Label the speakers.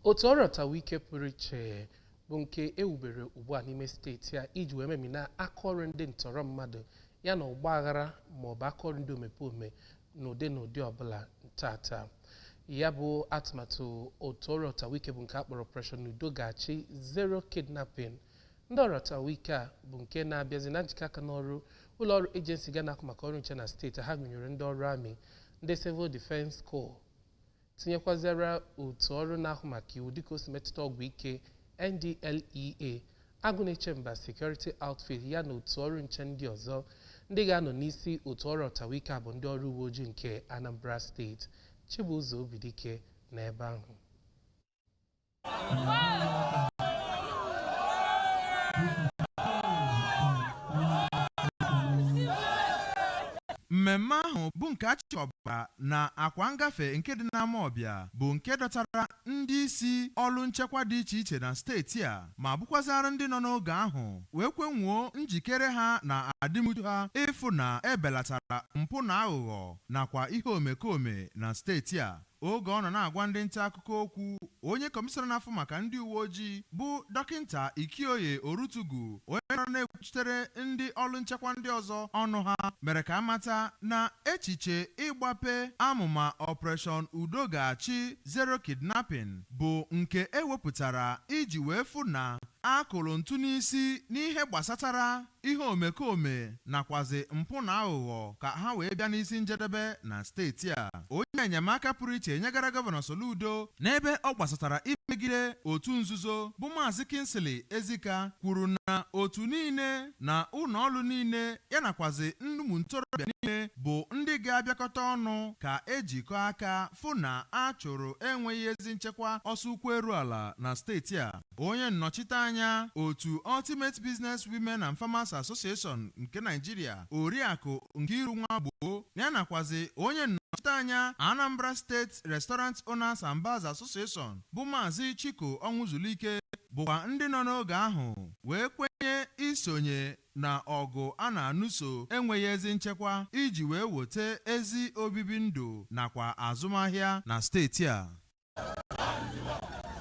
Speaker 1: Otu ọrụ ọtawaike pụrụ iche bụ nke ewubere ugbu a n'ime steeti a iji wee memina akaọrụ ndị ntọrọ mmadụ ya na ọgba aghara maọbụ akaọrụ ndị omekome n'ụdị n'ụdị ọbụla tata. Ya bụ atụmatụ otu ọrụ ọtawaike bụ nke a kpọrọ Operation Udo Ga-achị Zero Kidnapping. Ndị ọrụ ọtawaike a bụ nke na-abịazi na njikọ aka n'ọrụ ụlọọrụ agency ga na-ahụ maka ọrụ nche na steeti ha, gụnyere ndị ọrụ amị, ndị Civil Defense Corps, tinyekwazịara otu ọrụ na-ahụ maka iwu dịka o si metụta ọgwụ ike NDLEA, Agụnaechemba Security Outfit, ya na otu ọrụ nche ndị ọzọ. Ndị ga-anọ n'isi otu ọrụ ọtawaike a bụ ndị ọrụ uwe ojii nke Anambra Steeti. Chibuzo Obidike n'ebe ahụ.
Speaker 2: Mmemme ahụ bụ nke a chịkọbara na akwa ngafe nke dị n'Amawbịa bụ nke dọtara ndị isi ọrụ nchekwa dị iche iche na steeti a, ma bụkwazara ndị nọ n'oge ahụ wee kwenwuo njikere ha na adịmuchu ha ịfụ na ebelatara mpụ na aghụghọ nakwa ihe omekome na steeti a. Oge ọ nọ na-agwa ndị nta akụkọ okwu, onye kọmishọna na-afụ maka ndị uwe ojii bụ Dọkịnta Ikioye Orutugu, onye nọ na-ekwuchitere ndị ọrụ nchekwa ndị ọzọ ọnụ ha, mere ka amata na echiche ịgbape amụma Operation Udo Ga-achị Zero Kidnapping bụ nke ewepụtara iji wee fụ na a kụrụ ntụ n'isi n'ihe gbasatara ihe omekome nakwazi mpụ na aghụghọ ka ha wee bịa n'isi njedebe na steeti a. Onye enyemaka pụrụ iche nyegara Gọvanọ Soludo n'ebe ọ gbasatara imegide otu nzuzo bụ Maazị Kingsley Ezika kwuru na otu niile na ụlọ ọrụ niile ya nakwazi ụmụ ntorobịa niile bụ ndị ga-abịakọta ọnụ ka ejikọ aka fụ na a chụrụ enweghị ezi nchekwa ọsọ ụkwụ eru ala na steeti a. Onye nnọchite anya otu Ultimate Business Women and Farmers Association nke Nigeria, Oriakụ Nkiru Nwagbo, ya nakwazi onye nnọchite anya Anambra State Restaurant Owners and Bars Association bụ Maazị Chiko Ọnwụzulike bụkwa ndị nọ n'oge ahụ wee kwenye isonye na ọgụ a na-anụso enweghị ezi nchekwa iji wee weta ezi obibi ndụ nakwa azụmahịa na steeti a.